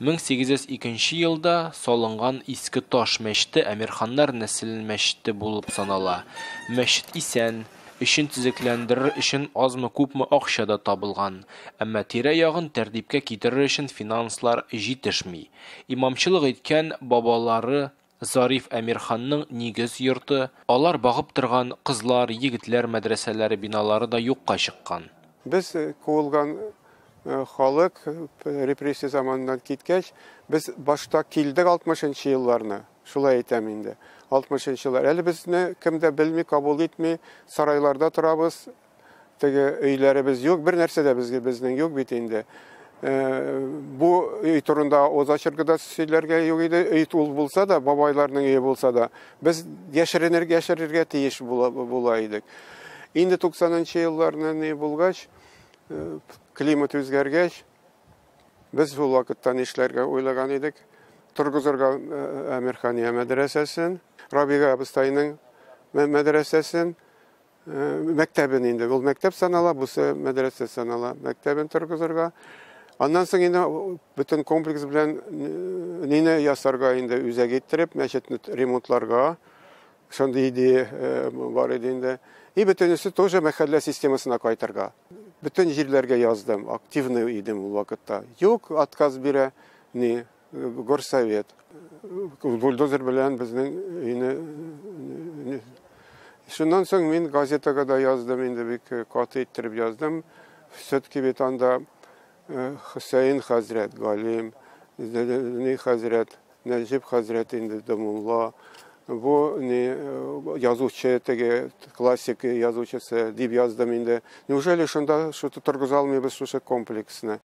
1802 елда салынган Иске Таш мәчете Әмирханнар нәселен мәчете булып санала. Мәчет исән, эчен төзекләндерер өчен азмы-күпме акча да табылган. Әмма тирә-ягын тәртипкә китерер өчен финанслар җитешми. Имамчылык иткән бабалары Зариф Әмирханның нигез йорты, алар багып торган кызлар, егетләр мәдрәсәләре биналары да юкка чыккан. Без куылган халык репрессия заманыннан киткәч, без башта килдек 60 нчы елларны, шулай әйтәм инде. 60 нчы еллар. Әле безне кем дә белми, кабул итми, сарайларда торабыз, теге өйләребез юк, бер нәрсә дә безгә безнең юк бит инде. Бу өй турында авыз ачырга да сөйләргә юк иде. Өй ул булса да, бабайларның өе булса да, без яшеренергә, яшерергә тиеш була, була идек. Инде 90 елларны ни булгач, климат үзгәргәч, без шул вакытта нишләргә уйлаган идек? Торгызырга Әмирхания мәдрәсәсен, Рабига абыстайның мәдрәсәсен, мәктәбен инде. Ул мәктәп санала, бусы мәдрәсә санала. Мәктәбен торгызырга. Аннан соң инде бөтен комплекс белән нине ясарга инде үзәк иттереп, мәчетне ремонтларга. Шундый идея бар иде инде. И бөтенесе тоже мәхәллә системасына кайтырга. Бөтен җирләргә яздым, активный идем ул вакытта. Юк, отказ бирә, ни, горсовет. Бульдозер белән безнең өйне. Шуннан соң мин газетага да яздым, инде бик каты иттереп яздым. Все-таки бит анда Хөсәен хәзрәт, галим, ни хәзрәт, Нәҗип хәзрәт инде домулла, бу ни язучы, теге классик язучысы дип яздым инде. Неужели шунда шуты торгыза алмыйбыз шушы комплексны?